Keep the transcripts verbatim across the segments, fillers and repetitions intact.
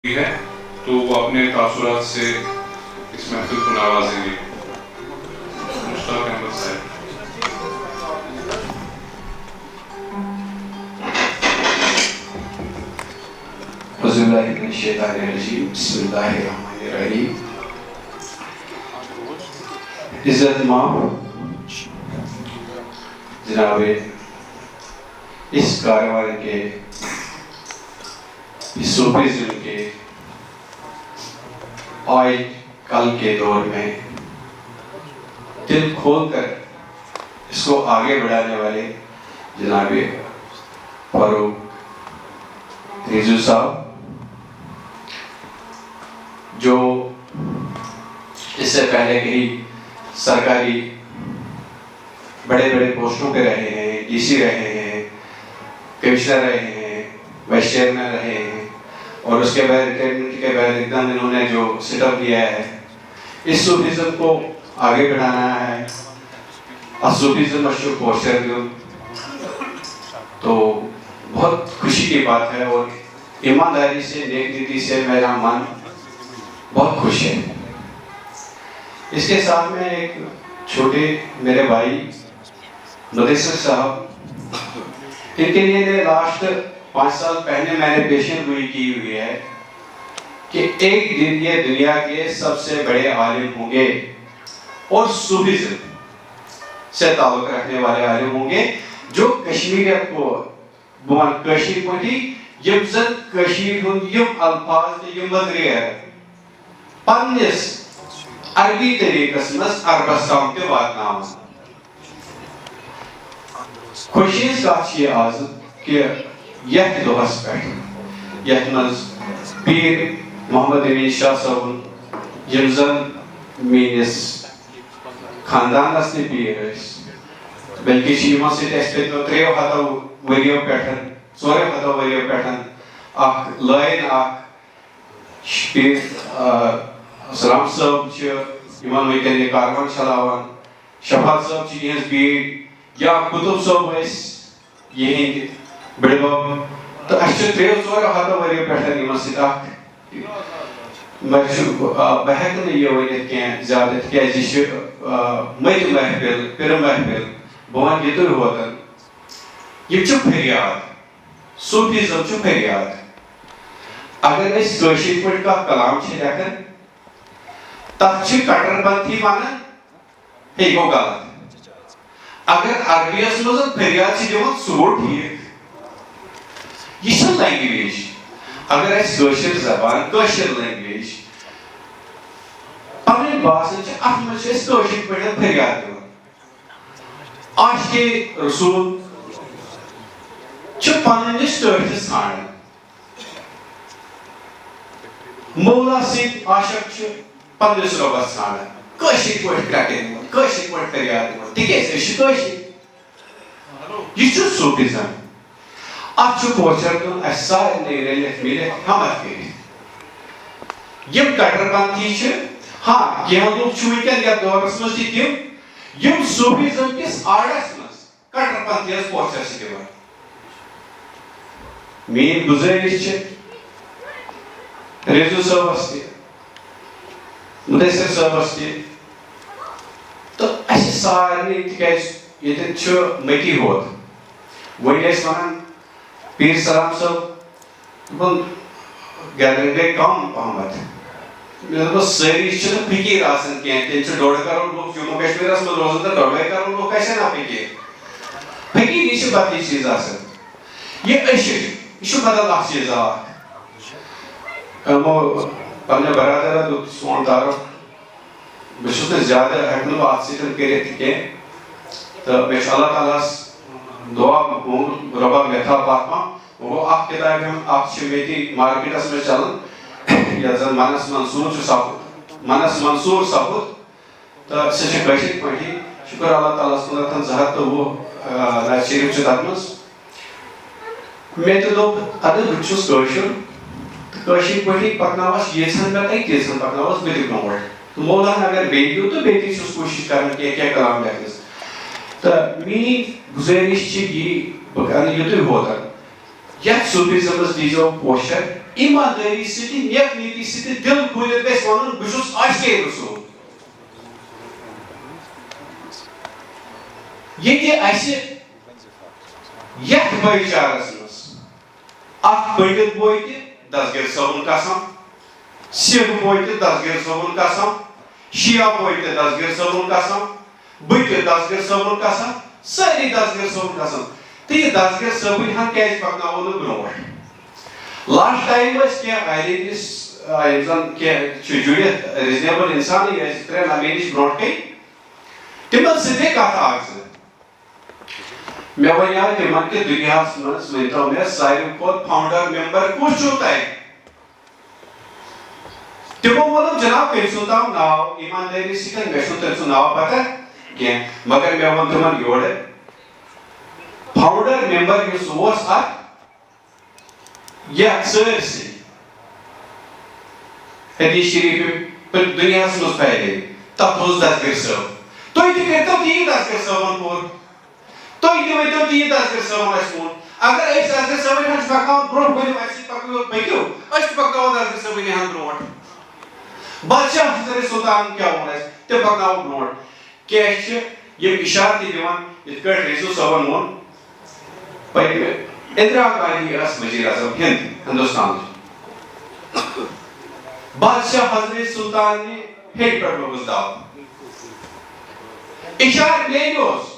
ہے، تو وہ اپنے تاثرات سے اس محفل کو نوازیں گے۔ مشتاق احمد صاحب۔ اعوذ باللہ من الشیطان الرجیم، بسم اللہ الرحمن الرحیم۔ عزت ماں، جناب، اس کارروائی کے، اس صوفیزم کے آج کل کے دور میں دل کھول کر اس کو آگے بڑھانے والے جناب فاروق رضوی صاحب، جو اس سے پہلے کئی سرکاری بڑے بڑے پوسٹوں پہ رہے ہیں، ڈی سی رہے ہیں، کمشنر رہے ہیں، وائس چیئرمین رہے ہیں، اور اس کے بعد، ریٹائرمنٹ کے بعد، ایک دم انہوں نے جو سیٹ اپ دیا ہے، اس صوفیزم کو آگے بڑھانا ہے۔ اور صوفیزم اچھو پوسٹر دوں، تو بہت خوشی کی بات ہے، اور ایمانداری سے، نیک نیتی سے میرا من بہت خوش ہے۔ اس کے ساتھ میں ایک چھوٹے میرے بھائی مدثر صاحب، ان کے لیے میں لاسٹ پانچ سال پہلے میں نے پیشن گوئی کی ہوئی ہے کہ ایک دن یہ دنیا کے سب سے بڑے عالم ہوں گے اور صوفیزم سے تعلق رکھنے والے عالم ہوں گے، جو کشمیریت کو بہٕ وَنہٕ کٲشِر پٲٹھۍ، یِم زَن کٔشیٖرِ ہُنٛد یِم الفاظ تہٕ یِم وَزریر پننِس عربی طریٖقَس منٛز عربَس تام تہِ واتناوَن۔ خوشی ہٕنٛز کَتھ چھِ یہِ آز کہِ یَتھ دۄہَس پٮ۪ٹھ، یَتھ منٛز پیٖر محمد امیٖن شاہ صٲبُن، یِم زَن میٛٲنِس خاندانَس تہِ پیٖر ٲسۍ، بلکہِ چھِ یِمَن سۭتۍ اَسہِ پٔتمیو ترٛیٚیو ہَتو ؤرِیو پٮ۪ٹھ، ژورو ہَتو ؤرِیو پٮ۪ٹھ اَکھ لٲین اَکھ۔ شبیر، آ، سلام صٲب چھِ یِمَن وٕنکٮ۪ن یہِ کاروان چلاوان۔ شفاعت صٲب چھِ یِہٕنٛز بیٖڈ، یا قطب صٲب ٲسۍ یِہِنٛدۍ بٕڈِبَب۔ تہٕ اَسہِ چھِ ترٛیٚیو ژورو ہَتو ؤرِیو پٮ۪ٹھ یِمَن سۭتۍ اَکھ۔ مےٚ چھُ، آ، بہٕ ہٮ۪کہٕ نہٕ یہِ ؤنِتھ کینٛہہ زیادٕ، تِکیٛازِ یہِ چھِ، آ، مٔتۍ محفِل، پِرٕ محفِل۔ بہٕ وَنہٕ یِتُے ہوتَن۔ یِم چھِ فریاد۔ صوفیزم چھُ فریاد۔ اگر أسۍ کٲشِر پٲٹھۍ کانٛہہ کلام چھِ لیکھان، تَتھ چھِ کٹر پنتھی وَنان، ہے، یہِ گوٚو غلط۔ اگر عربیَس منٛز فریاد چھِ دِوان، سُہ گوٚو ٹھیٖک۔ یہِ چھِ لینگویج۔ اگر اَسہِ کٲشِر زبان، کٲشِر لینگویج پَنٕنۍ باسان چھِ، اَتھ منٛز چھِ أسۍ کٲشِر پٲٹھۍ فریاد دِوان۔ عاشقِ رسول چھِ پنٕنِس ٹٲٹھِس ژھانڈان۔ مولا سٕنٛدۍ عاشق چھِ پننِس رۄبس ژھانڈان۔ کٲشِر پٲٹھۍ کرٛٮ۪کہٕ دِوان، کٲشِر پٲٹھۍ فریاد دِوان، تِکیٛازِ أسۍ چھِ کٲشِر۔ یہِ چھُ صوفیزم۔ اَتھ چھُ پوچھر دیُن اَسہِ سارنٕے رٔلِتھ مِلِتھ ہمت کٔرِتھ۔ یِم کٹر پنتھی چھِ، ہاں، کینٛہہ لُکھ چھِ وٕنکٮ۪ن یَتھ دورس منٛز تہِ تِم، یِم صوفیزم کِس آڑس منٛز کٹر پنتھی یَس پوچھر چھِ دِوان۔ میٛٲنۍ گُزٲرِش چھِ رضوی صٲبس تہِ، مدثر صٲبس تہِ، تہٕ اَسہِ سارنٕے، تِکیٛازِ ییٚتٮ۪ن چھُ مٔتی ہوت۔ وۄنۍ ٲسۍ وَنان پیٖر سلام صٲب، دوٚپُن، گیدرِنگ گٔے کم پہمتھ۔ مےٚ دوٚپُس، سٲری چھِنہٕ فقیٖر آسان کینٛہہ، تیٚلہِ چھِ ڈۄڈ کرور لُکھ جموں کشمیٖرس منٛز روزان تہٕ ڈۄڈے کرور لُکھ آسن نا فقیٖر۔ فقیٖری چھِ بدلٕے چیٖز آسان۔ یہِ عشق، یہِ چھُ بدل اکھ چیٖزا اکھ۔ یِمو پننہِ برادرن دیُت سون تعارُف۔ بہٕ چھُس نہٕ زیادٕ، ہٮ۪کہٕ نہٕ بہٕ اَتھ سۭتۍ کٔرِتھ تہِ کینٛہہ۔ تہٕ مےٚ چھُ اللہ تعالیٰ ہَس دُعا منٛگمُت، رۄبا مےٚ تھاو پَتھ پَہَم۔ وۄنۍ گوٚو اَکھ کِتابہِ ہُنٛد، اَکھ چھِ مےٚ تہِ مارکیٹَس منٛز چَلان، یَتھ زَن منَس منصوٗر چھُ سَپُد، منَس منصوٗر سَپُد۔ تہٕ سُہ چھِ کٲشِر پٲٹھی۔ شُکُر اللہ تعالیٰ ہَس کُن، رَتَن زٕ ہَتھ تہٕ وُہ، آ، نعت شریٖف چھِ تَتھ منٛز۔ مےٚ تہِ دوٚپ، اَدٕ بہٕ تہِ چھُس کٲشُر، تہٕ کٲشِر پٲٹھی پَکناوَس، ییٖژہَن مےٚ تَگہِ، تیٖژہَن پَکناوَس بہٕ تہِ برونٛٹھ۔ تہٕ مولاہَن اگر بیٚیہِ دیُت، تہٕ بیٚیہِ تہِ چھُس کوٗشِش کَران کینٛہہ، کینٛہہ کلام لیکھنَس۔ تہٕ میٛٲنۍ گُزٲرِش چھِ یی، بہٕ کَرٕ یُتُے ہوتَن۔ یتھ صوفیزمس دیزیو پوچھر، ایمانداری سۭتۍ، نیک نیتی سۭتۍ، دل کھوٗلِتھ گژھِ ونُن، بہٕ چھُس عاشقے رسول۔ ییٚتہِ اسہِ یتھ بٲیچارس منٛز اکھ پنڈت بوے تہِ دستگیر صٲبُن قسم، سکھ بوے تہِ دستگیر صٲبُن قسم، شیعہ بوے تہِ دستگیر صٲبُن قسم، بہٕ تہِ دستگیر صٲبُن قسم، سٲری دستگیر صٲبُن قسم۔ تہٕ یہِ دستگیر صٲبٕنۍ ہن کیازِ پکناوو نہٕ برونٛٹھ؟ لاسٹ ٹایم ٲسۍ کینٛہہ آیریدِس، آ، یِم زن کینٛہہ چھِ جُڑِتھ ریزنیبل انسانٕے ٲسۍ ترٛےٚ نہ مےٚ نِش برونٛٹھ کَنہِ، تِمن سۭتۍ گٔے کتھ اکھ زٕ۔ مےٚ وَنیٛاو تِمن کہِ دُنیاہَس منٛز ؤنۍتو مےٚ ساروی کھۄتہٕ فاؤنڈر ممبر کُس چھُو تۄہہِ؟ تِمو ووٚنُکھ، جناب، تٔمۍ سُنٛد تام ناو، ایماندٲری سۭتۍ مےٚ چھُنہٕ تٔمۍ سُنٛد ناو پتہ کینٛہہ، مگر مےٚ ووٚن تِمن یورٕ، فاؤنڈر ممبر یُس اوس اَتھ، یتھ سٲرسٕے حدیث شریف پٮ۪ٹھ دُنیاہس منٛز پھیلے، تتھ اوس دستگیر صٲب۔ تُہۍ تہِ کٔرۍتو تی دستگیر صٲبن پوٗرٕ۔ تُہۍ تہِ ؤنۍتو تی دستگیر صٲبن اَسہِ ووٚن۔ اگر أسۍ دستگیر صٲبن ہُنٛد پکناوان برٛونٛہہ، ؤنِو اَسہِ سۭتۍ پکنٲوِو، پٔکِو، أسۍ تہِ پکناوو دستگیر صٲبٕنۍ ہن برٛونٛٹھ۔ بادشاہ حضرت سلطانن کیٛاہ ووٚن اَسہِ، تہِ پکناوو برٛونٛٹھ۔ کیٛاہ چھِ یِم اِشارٕ تہِ دِوان، یِتھ کٲٹھۍ رئیسو صٲبن ووٚن، پٔتمہِ اندرا گاندھی ٲس وزیر اعظم ہند، ہندوستانٕچ۔ بادشاہ حضرت سلطان نہِ ہیٚرِ پٮ۪ٹھ لوٚگُس دَب۔ اِشارٕ میلہِ اوس،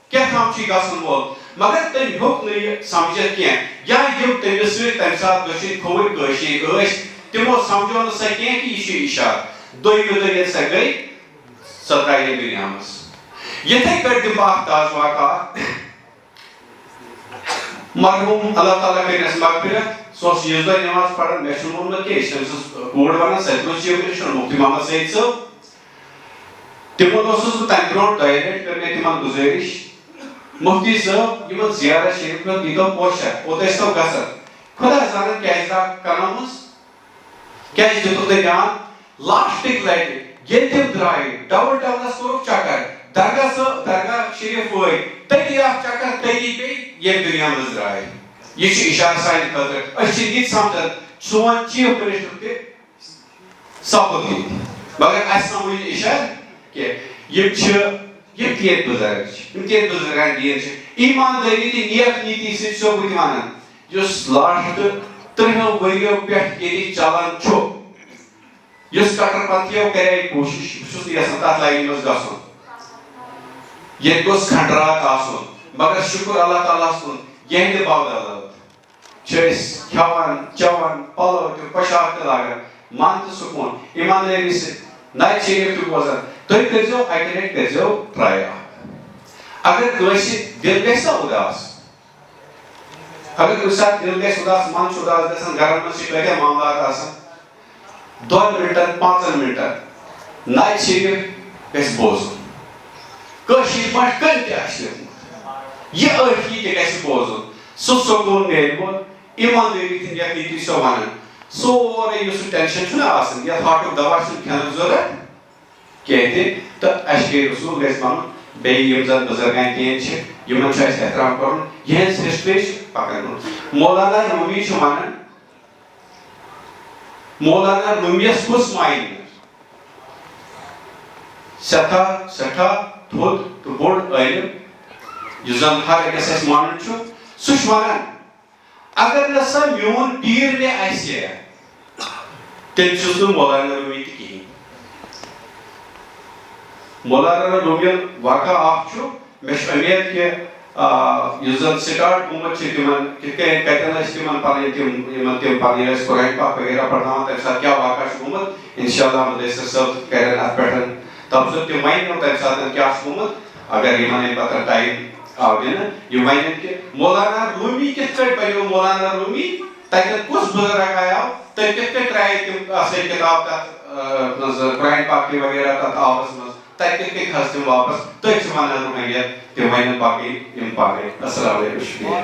کیٛاہ تام چھُے گژھن وول، مگر تٔمۍ ہیوٚک نہٕ یہِ سمجھتھ کینٛہہ۔ یا یِم تٔمِس سۭتۍ تَمہِ ساتہٕ دٔچھِنۍ کھووٕرۍ کٲشِرۍ ٲسۍ، تِمو سمجھو نہٕ سۄ کینٛہہ کہِ یہِ چھُ اِشارٕ۔ دوٚیمہِ دۄہ ییٚلہِ سۄ گٔے، سۄ درٛایہِ ییٚمہِ دُنیا منٛز۔ یِتھَے کٲٹھۍ دِمہٕ بہٕ اکھ تازٕ واقعہٕ اکھ۔ مرحوم، اللہ تعالیٰ کٔرِنَس مغفرت، سُہ اوس ییٚژِ دۄہ نٮ۪ماز پران، مےٚ چھُنہٕ ووٚنمُت کینٛہہ، یہِ چھِ تٔمۍ سٕنٛز کوٗر وَنان، سۄ تہِ روٗز چیف منسٹر مُفتی محمد سعید صٲب۔ تِمو دوٚپُس بہٕ تَمہِ برونٛٹھ ڈایریکٹ، کٔر مےٚ تِمن گُزٲرِش، مُفتی صٲب، یِمن زیارت شریف پٮ۪ٹھ دیٖتو پوچھر، اوٚت ٲسۍ تو گژھان۔ خۄدا زانان کیٛازِ درٛاو کلمس، کیٛازِ دِتُکھ نہٕ دیان؟ لاسٹٕکۍ لٹہِ ییٚلہِ تِم درٛایہِ، ڈبل ڈبلس کوٚرُکھ چکر، درگاہ صٲب، درگاہ شریف وٲتۍ، تٔتی اکھ چکر، تٔتی پیٚیہِ، ییٚمہِ دُنیا منٛز درٛاے۔ یہِ چھُ اِشارٕ سانہِ خٲطرٕ، أسۍ چھِ یہِ تہِ سمجھان، سون چیف منسٹر تہِ سپُد یہِ۔ مگر اَسہِ سمجھ نہٕ اِشارٕ کینٛہہ۔ یِم چھِ، یِم تہِ ییٚتہِ بُزرگ چھِ، یِم تہِ ییٚتہِ بُزرگان دین چھِ، ایماندٲری تہٕ نیک نیتی سۭتۍ چھُسو بہٕ تہِ وَنان، یُس لاسٹ تٕرٛہو ؤرِیو پٮ۪ٹھ ییٚتہِ چلان چھُ، یُس کٹر پنتھیو کَرے کوٗشِش، بہٕ چھُس نہٕ یَژھان تَتھ لاینہِ منٛز گژھُن۔ ییٚتہِ گوٚژھ کھنڈرات آسُن، مگر شُکُر اللہ تعالیٰ ہَس کُن، یِہِنٛدِ بدولت چھِ أسۍ کھٮ۪وان، چٮ۪وان، پَلو تہِ، پۄشاک تہِ لاگان، من تہٕ سکوٗن، ایماندٲری سۭتۍ نعت شریف تہِ بوزان۔ تُہۍ کٔرۍزیو اَکہِ لَٹہِ، کٔرۍزیو ٹراے اکھ۔ اگر کٲنٛسہِ دِل گژھِ نا اُداس، اگر کُنہِ ساتہٕ دِل گژھِ اُداس، من چھُ اُداس گژھان، گرن منٛز چھِ کٲتیٛاہ معاملات آسان، دۄن مِنٹن، پانٛژن مِنٹن نعت شریف گژھِ بوزُن۔ کٲشِر پٲٹھۍ کٔمۍ تہِ آسہِ لیوٗکھمُت، یہِ ٲٹھی تہِ گژھِ بوزُن۔ سُہ سکوٗن میلہِ وۄنۍ ایماندٲری تہٕ نیک نیتی سۭتۍ وَنان۔ سورُے یُس سُہ ٹینشن چھُنہ آسان، یَتھ ہاٹُک دوا چھُنہٕ کھٮ۪نُک ضروٗرت کینٛہہ تہِ، تہٕ اَسہِ گٔے رسوٗل گژھِ وَنُن، بیٚیہِ یِم زَن بُزرگان دین چھِ، یِمن چھُ اَسہِ احترام کَرُن، یِہٕنٛز ہسٹری چھِ پَکان برٛونٛہہ۔ مولانا رومی چھُ وَنان، مولانا رومیَس کُس معنی؟ سٮ۪ٹھاہ، سٮ۪ٹھاہ تھوٚد تہٕ بوٚڑ عٲلِم، یُس زَن ہر أکِس اَسہِ مانان چھُ، سُہ چھُ وَنان، اگر نہ سا میون پیٖر مےٚ آسہِ ہے، تیٚلہِ چھُس نہٕ مولانا رومی تہِ کِہیٖنۍ۔ مولانا رومی واقعہ اکھ چھُ، مےٚ چھُ اُمید کہِ، آ، یُس زن سٹارٹ گوٚمُت چھُ تِمن، کِتھ کٔنۍ، کتٮ۪ن ٲسۍ تِمن پنٕنۍ تِم، یِمن تِم پنٕنۍ ٲسۍ قرآن پاک وغیرہ پرناوان، تمہِ ساتہٕ کیٛاہ واقعہ چھُ گوٚمُت، انشاءاللہ مدثر صٲب کرن اتھ پٮ۪ٹھ تبصرٕ، تِم ونن تمہِ ساتہٕ کیٛاہ چھُ گوٚمُت، اگر یِمن امہِ پتہٕ ٹایم آو دِنہٕ، یِم ونن کہِ مولانا رومی کِتھ کٔنۍ بنیو مولانا رومی، تتٮ۪ن کُس بُزرگ آیاو، تٔمۍ کِتھ کٔنۍ ترٛایے تِم اصل کتاب تتھ، آ، منٛز قرآن پاک تہِ وغیرہ تتھ آبس منٛز، تتہِ کِتھ کٔنۍ کھژ تِم واپس؟ تٔتھۍ چھِ ونان روحانیت، تِم ونن باقٕے یِم پانے۔ السلام علیکم، شُکریہ۔